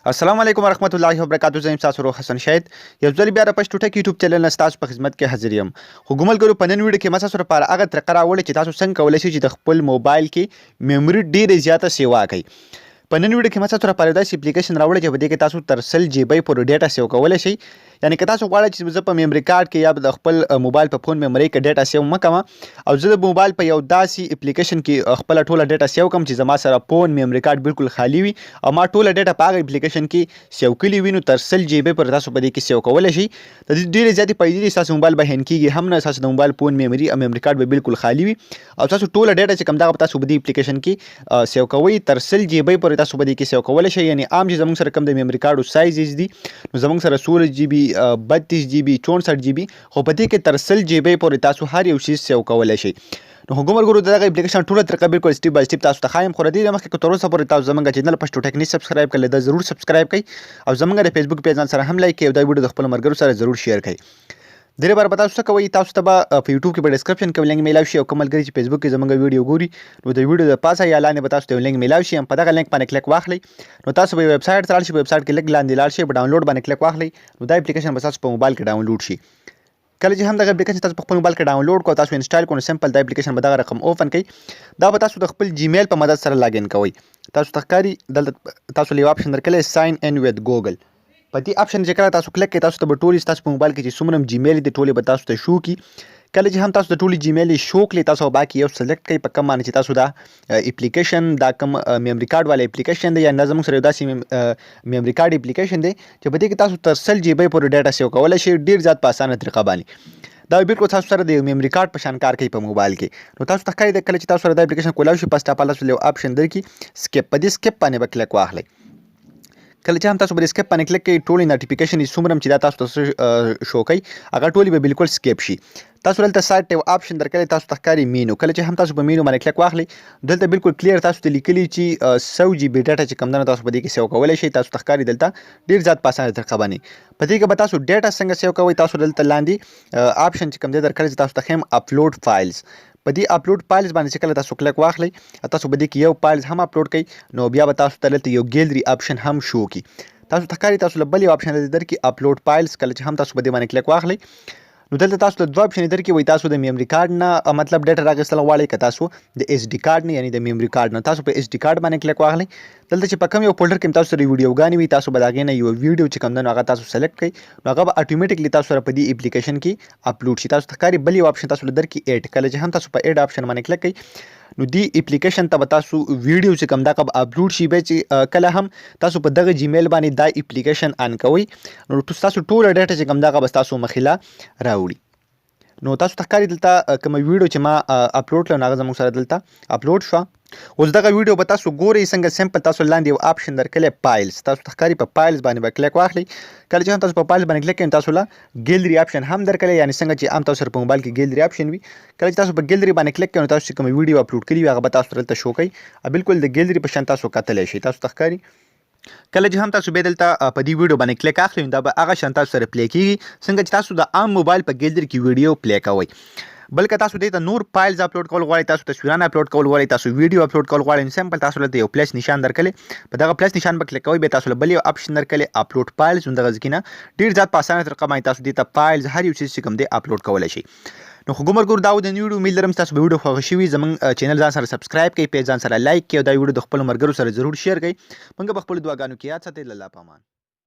السلام علیکم ورحمت الله وبرکاتو. زه یم ستاسو ورور حسن شاهد، یو ځل بیا د پښتو ټک یوټیوب چینل نه ستاسو په خدمت کې حاضر یم. خو ګملګرو، په نن ویډیو کې ما ستاسو لپاره هغه طریقه راوړې چې تاسو څنګه کولی شئ چې د خپل موبایل کې میموري ډېره زیاته سیوا کړئ. په نن ویډیو کې ما ستاسو لپاره داسې اپلیکیشن راوړی چې په دې کې تاسو تر 100 جی بي پورې ډیټا سیو کولی شئ. یعنی که تاسو غواړئ چې زه په میموري کارت کې یا د خپل موبایل په فون میموري کې ډیټا سیو مه کوم او زه د موبایل په یو داسې اپلیکیشن کې خپله ټوله ډیټا سیو کوم چې زما سره فون میموري کارت بالکل خالی وي او ما ټوله ډیټا په هغه اپلیکیشن کې سیو کړي وي، نو تر 100 جی بي پورې تاسو په دې کې سیو کولی شئ. د دې ډېرې زیاتې فایدې دي. ستاسو موبایل به هینګ کېږي هم نه، ستاسو د موبایل فون میموري او میموري کارت به بالکل خالی وي او تاسو ټوله ډیټا چې کوم دغه تاسو په دې اپلیکیشن کې سیو کوئ، تر 100 جی بي پورې تاسو په دې کې سیو کولی شئ. یعنی عام چې زموږ سره کوم د میموري کارډو سایزز دي، نو زموږ سره 16 جی بي، 32 جی بي، 64 جی بي، خو په دې کې تر 100 جی بي پورې تاسو هر یو شی سیو کولی شئ. نو هغه ملګرو، دغه اپلیکیشن ټوله طریقه بالکل سټیپ بای سټیپ تاسو ته ښایم، خو د دې مخکې که تر اوسه پورې تاسو زمونږ چینل پښتو ټیک نه سبسکرایب کړئ، دا ضرور سبسکرایب کړئ او زمونږ د فیسبوک پیج ځان سره هم لایک کړئ او دا ویډیو د خپلو ملګرو سره ضرور شیر کړئ. د دې لپاره به تاسو څه کوئ؟ تاسو ته به په یوټیوب کې په ډیسکرپشن کې لینک میلاو شي او کوم ملګري چې فیسبوک کې زمونږ ویډیو ګوري، نو د ویډیو د پاسه یا لاندې به تاسو ته یو لینک میلاو شي. هم په دغه لینک باندې کلیک واخلئ، نو تاسو به ویب سایټ ته لاړ شئ. په ویب سایټ کې لږ لاندې لاړ شئ، په ډاونلوډ باندې کلیک واخلئ، نو دا اپلیکیشن به تاسو په موبایل کې ډاونلوډ شي. کله چې هم دغه اپلیکیشن تاسو په خپل موبایل کې ډاونلوډ کو، تاسو انسټال کو، نو سمپل دا اپلیکیشن به دغه رقم اوپن کړئ. دا به تاسو د خپل جیمیل په مدد سره لاګین کوئ. تاسو ته ښکاري دلته تاسو له یو آپشن درکړی، ساین ان وذ ګوګل. په دې آپشن چې کله تاسو کلیک کړئ، تاسو ته به ټولې ستاسو په موبایل کې چې څومره جیمیل دي، ټولې به تاسو ته شو کړي. کله چې هم تاسو د ټولې جیمیل شو کړې، تاسو به باقي یو سلیکټ کړئ په کوم باندې چې تاسو دا اپلیکیشن، دا کوم میموري کارت والا اپلیکیشن دی. یا نه، زموږ سره یو داسې میموري کارت اپلیکیشن دی چې په دې کې تاسو تر 100 جی بي پورې ډیټا سیو کولی شئ، ډیر زیات په اسانه طریقه باندې. دا بالکل تاسو سره د یو میموري کارت په شان کار کوي په موبایل کې. نو تاسو ته ښکاري، کله چې تاسو سره دا اپلیکیشن کولاو شي، پس تاسو له آپشن درکې سکیپ. په دې سکیپ باندې به کلیک واخلئ. کله چې هم تاسو پر سکیپ باندې کلیک کړئ، ټولې نوټیفیکیشن یې څومره چې دا تاسو ته شو کوي، هغه ټولې به بالکل سکیپ شي. تاسو دلته سایډ ته یو آپشن درکړی، تاسو ته ښکاري مینو. کله چې هم تاسو په مینو باندې کلیک واخلئ، دلته بالکل کلیر تاسو ته لیکلي چې 100 جی بي ډاټا چې کوم ده تاسو په دې کې سیو کولی شئ. تاسو ته ښکاري دلته ډیر زیات په اسانه طریقه باندې. په دې کې به تاسو ډاټا څنګه سیو کوئ؟ تاسو دلته لاندې آپشن چې کوم دی درکړی چې تاسو ته ښیم، اپلوډ فایلز. په دې اپلوډ فایلز باندې چې کله تاسو کلیک واخلئ، تاسو په دې کې یو فایلز هم اپلوډ کړئ، نو بیا به تاسو ته دلته یو ګیلری آپشن هم شو کی. تاسو ته ښکاري، تاسو له بل یو آپشن درکې، اپلوډ فایلز. کله چې هم تاسو په دې باندې کلیک واخلئ، نو دلته تاسو ته دوه آپشن درکې وي. تاسو د میموري کارت نه مطلب ډیټا راغستل غواړئ که تاسو د اس ډي کارت نه، یعنی د میموري کارت نه. تاسو په اس ډي کارت باندې کلیک واخلئ. دلته چې په کوم یو فولډر کې تاسو سره ویډیوګانې وي، تاسو به د هغې نه یو ویډیو چې کوم ده نو هغه تاسو سلیکټ کړئ، نو هغه به اټومیټیکلی تاسو سره په دې اپلیکیشن کې اپلوډ شي. تاسو ته ښکاري بل یو آپشن تاسو له درکې، ایډ. کله چې هم تاسو په ایډ آپشن باندې کلیک کړئ، نو دې اپلیکیشن ته به تاسو ویډیو چې کوم دغه به اپلوډ شي. بیا چې کله هم تاسو په دغه جیمیل باندې دا اپلیکیشن آن کوئ، نو تاسو ټوله ډیټا چې کوم دغه به تاسو مخې له راوړي. نو تاسو ته ښکاري دلته کومه ویډیو چې ما اپلوډ کړه، نو هغه زموږ سره دلته اپلوډ شوه. اوس دغه ویډیو به تاسو ګورئ څنګه؟ سمپل تاسو لاندې یو آپشن درکړی، فایلز. تاسو ته ښکاري، په فایلز باندې به کلیک واخلئ. کله چې هم تاسو په فایلز باندې کلیک کړئ، تاسو له ګیلری آپشن هم درکړی، یعنی څنګه چې عام تاسو سره په موبایل کې ګیلری آپشن وي. کله چې تاسو په ګیلری باندې کلیک کړئ، نو تاسو چې کومه ویډیو اپلوډ کړي وي، هغه به تاسو دلته شو کوي، بالکل د ګیلری په شان تاسو کتلی شئ. تاسو ته ښکاري، کله چې هم تاسو به دلته په دې ویډیو باندې کلیک اخلئ، دا به هغه شان تاسو سره پلی کیږي څنګه چې تاسو د عام موبایل په ګیلری کې ویډیو پلی کوئ. بلکې تاسو دې ته نور فایلز اپلوډ کول غواړئ، تاسو تصویران اپلوډ کول غواړئ، تاسو ویډیو اپلوډ کول غواړئ، نو سمپل تاسو دلته یو پلس نشان درکړي، په دغه پلس نشان به کلیک کوئ. بیا تاسو له بل یو آپشن درکړي، اپلوډ فایلز. نو دغه ځکه ډیر زیات په اسانه طریقه باندې تاسو دې ته فایلز هر یو څه چې کوم دی اپلوډ کولای شئ. نو خو ملګرو، دا و د ویډیو. امید لرم تاسو به ویډیو خوښ شوي. زمونږ چینل ځان سره سبسکرایب کړئ، پیج ځان سره لایک کړئ او دا ویډیو د خپلو ملګرو سره ضرور شیر کړئ. موږ به خپلو دعاګانو کې یاد ساتئ. الله په امان.